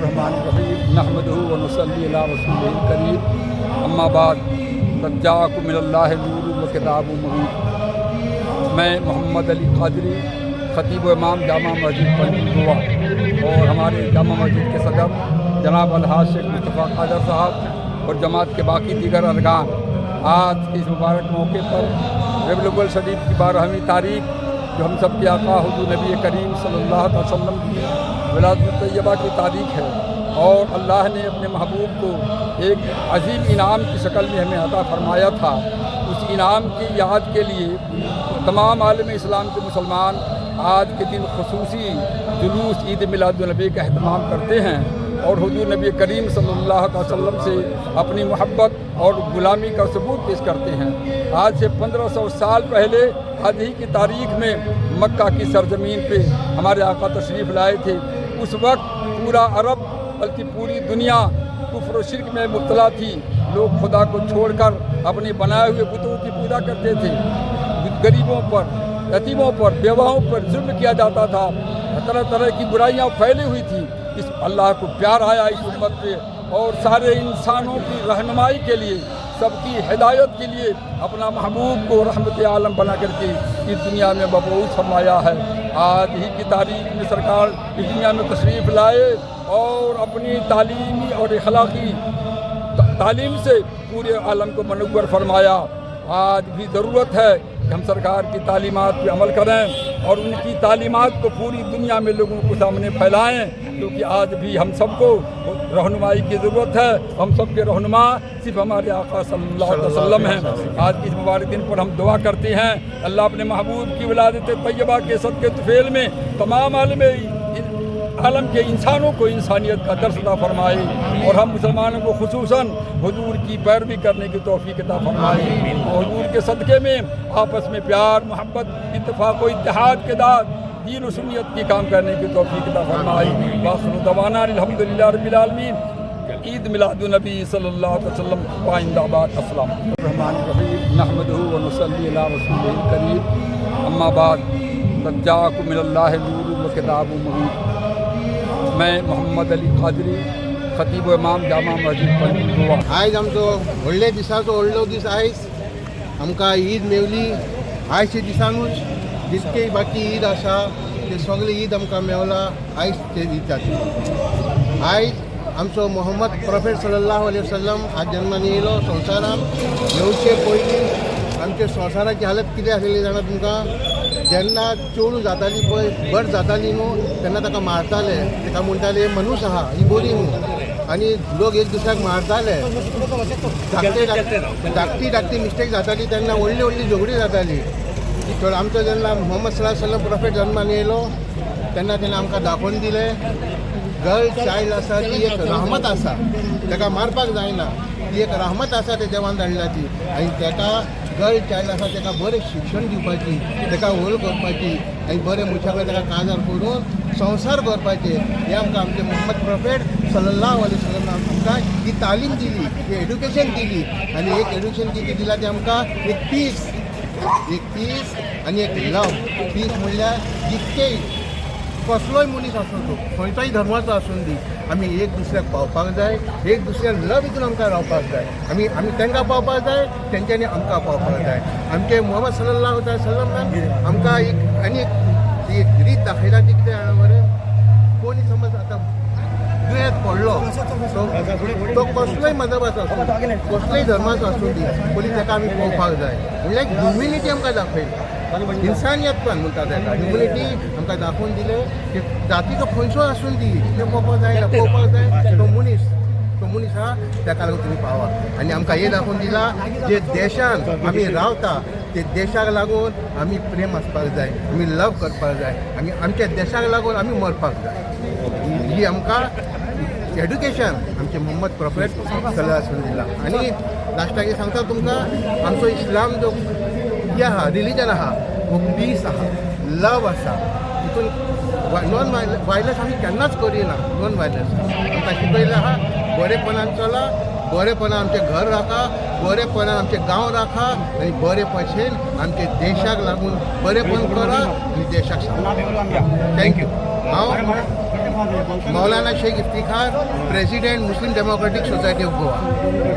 बिस्मिल्लाहिर्रहमानिर्रहीम नहमदुहु व नुसल्ली अला रसूलिल करीम। अम्मा बाद, क़द जाअकुम मिनल्लाहि नूरुन व किताबुम मुबीन। मैं मोहम्मद अली कादरी, ख़तीब इमाम जामा मस्जिद पणजी, गोवा और हमारे जामा मस्जिद के सदर जनाब अलहाज शेख मुस्तफ़ा कादर साहब और जमात के बाकी दीगर अरकान, आज के इस मुबारक मौके पर रबी अव्वल शरीफ की 12वीं तारीख, जो हम सब के आका हुजूर नबी करीम सल्लल्लाहु अलैहि वसल्लम की विलादत तय्यबा की तारीख है और अल्लाह ने अपने महबूब को एक अजीम इनाम की शक्ल में हमें अता फ़रमाया था, उस इनाम की याद के लिए तमाम आलम इस्लाम के मुसलमान आज के दिन खुसूसी जुलूस ईद मिलादुन्नबी का अहतमाम करते हैं और हुजूर नबी करीम सल्लल्लाहु अलैहि वसल्लम से अपनी मोहब्बत और ग़ुलामी का सबूत पेश करते हैं। आज से 1500 साल पहले आज ही की तारीख में मक्का की सरजमीन पे हमारे आका तशरीफ़ लाए थे। उस वक्त पूरा अरब, बल्कि पूरी दुनिया कुफ्र शिरक में मुब्तला थी। लोग खुदा को छोड़कर अपने बनाए हुए बुतों की पूजा करते थे। गरीबों पर, यतीमों पर, बेवाओं पर जुल्म किया जाता था। तरह तरह की बुराइयां फैली हुई थी। इस अल्लाह को प्यार आया इस उम्मत पे और सारे इंसानों की रहनुमाई के लिए, सबकी हिदायत के लिए अपना महबूब को रहमत आलम बना करके इस दुनिया में मबऊस फरमाया है। आज ही की तारीख में सरकार इस दुनिया में तशरीफ़ लाए और अपनी तालीमी और अखलाकी तालीम से पूरे आलम को मुनव्वर फरमाया। आज भी ज़रूरत है कि हम सरकार की तालीमात पे अमल करें और उनकी तालीमात को पूरी दुनिया में लोगों को सामने फैलाएं, क्योंकि आज भी हम सबको रहनुमाई की ज़रूरत है। हम सब के रहनुमा सिर्फ हमारे आका सल्लल्लाहु अलैहि वसल्लम हैं। आज की इस मुबारक दिन पर हम दुआ करते हैं, अल्लाह अपने महबूब की विलादत तय्यबा के सदक़े तुफ़ैल में तमाम आलम आलम के इंसानों को इंसानियत का दर्स अता फरमाए और हम मुसलमानों को खुसूसन हुजूर की पैरवी करने की तौफीक अता फरमाए और हुजूर के सदक़े में आपस में प्यार, मोहब्बत, इत्तफाक व इत्तिहाद के साथ दीन और सुन्नियत की काम करने की तौफीक अता फरमाए। वआखिरु दवाना अल्हम्दुलिल्लाह रब्बिल आलमीन। ईद मिलादुन्नबी सल्लल्लाहु अलैहि वसल्लम पाइंदाबाद। अस्सलाम रहमान रहीम। नहमदुहु व नुसल्ली अला रसूलिल करीम। अम्मा बाद, क़द जाअकुम मिनल्लाहि नूरुन व किताबुम मुबीन। मैं मोहम्मद अली कादरी, ख़तीब इमाम जामा मस्जिद पणजी, गोवा। आयज आमचो व्हडले दिसाचो व्हडलो दीस। आयज आमकां ईद मेवली। आयच्या दिसानूच जितके बाकी ईद आसा ते सगळे ईद आमकां मेवला आयज ते दितात। आयज आमचो मोहम्मद प्रोफेट सल्लल्लाहु अलैहि वसल्लम आज जन्मान येयलो। संवसारान येवचे पयलीं आमच्या संवसाराची हालत कितें आसलेली जाणा तुमकां? जेन्ना चेडूं जाताली पळय, बर्थ जाताली न्हू, तेन्ना ताका मारताले। ताका म्हणटाले, मनीस आहा ही बरी न्हू आनी लोक एक दुसऱ्याक मारताले। धाकटी धाकटी धाकटी मिस्टेक जाताली तेन्ना व्हडली व्हडली झगडी जाताली। तर आमचो जेन्ना मोहम्मद सल्ला सल्लम प्रोफेट जन्मान येयलो तेन्ना तेणें आमकां दाखोवन दिलें, गर्ल चायल्ड आसा ती एक रहमत आसा, ताका मारपाक जायना। ती एक रहमत आसा, ते देवान धाडल्या ती आनी ताका गर्ल चायल्ड आसा ताका बरें शिक्षण दिवपाची, ताका व्हड करपाची आनी बरे मनशा कडेन ताका काजार करून संवसार करपाचे। हें आमकां आमचे मोहम्मद प्रोफेट सल्लल्लाहु अलैहि वसल्लम आमकां ही तालीम दिली, ही एड्युकेशन दिली आनी एक एड्युकेशन कितें दिलां तें आमकां एक पीस, एक पीस आनी एक लव। पीस म्हणल्यार जितके कसलोय मनीस आसूं, तो खंयचोय धर्माचो आसूं दी, आमी एक दुसऱ्याक पावपाक जाय। एक दुसऱ्याक लव हितून आमकां रावपाक जाय। आमी आमी तांकां पावपाक जाय, तेंच्यांनी आमकां पावपाक जाय। आमचे मोहम्मद सल्लल्लाहु अलैहि वसल्लमान आमकां एक आनी एक एक रीत दाखयला। ती कितें जाणा मरे, कोणी समज आतां दुयेंत पडलो, तो कसलोय मजहबाचो आसूं, कसलोय धर्माचो आसूं दी, पयलीं ताका आमी पळोवपाक जाय। म्हणल्यार ह्युमिलिटी आमकां दाखयली, इन्सानियतपण म्हणटा ताका। ह्युमिलिटी आमकां दाखोवन दिलें की जातीचो खंयचो आसूं दी, तें पळोवपाक जायना, पळोवपाक जाय तो मनीस, तो मनीस आहा, ताका लागून तुमी पावा। आनी आमकां हें दाखोवन दिलां, जे देशान आमी रावता ते देशाक लागून आमी प्रेम आसपाक जाय, आमी लव करपाक जाय, आमी आमच्या देशाक लागून आमी मरपाक जाय। ही आमकां एड्युकेशन आमचे मोहम्मद प्रोफेट सल्ला दिला। आनी लास्टाक हें सांगता तुमकां, आमचो इस्लाम जो हे आहा, रिलिजन आहा, हो पीस आहा, लव आसा। तितून नॉन वायलन्स आमी केन्नाच करिना। नॉन वायलन्स आमकां शिकयलें आहा। बरेपणान चला, बरेपणान आमचें घर राखा, बरेपणान आमचे गांव राखा आनी बरे भशेन आमचे देशाक लागून बरेपण करा आनी देशाक सांगा। Thank you. हांव Maulana Sheikh Iftikhar, president Muslim Democratic Society of Goa.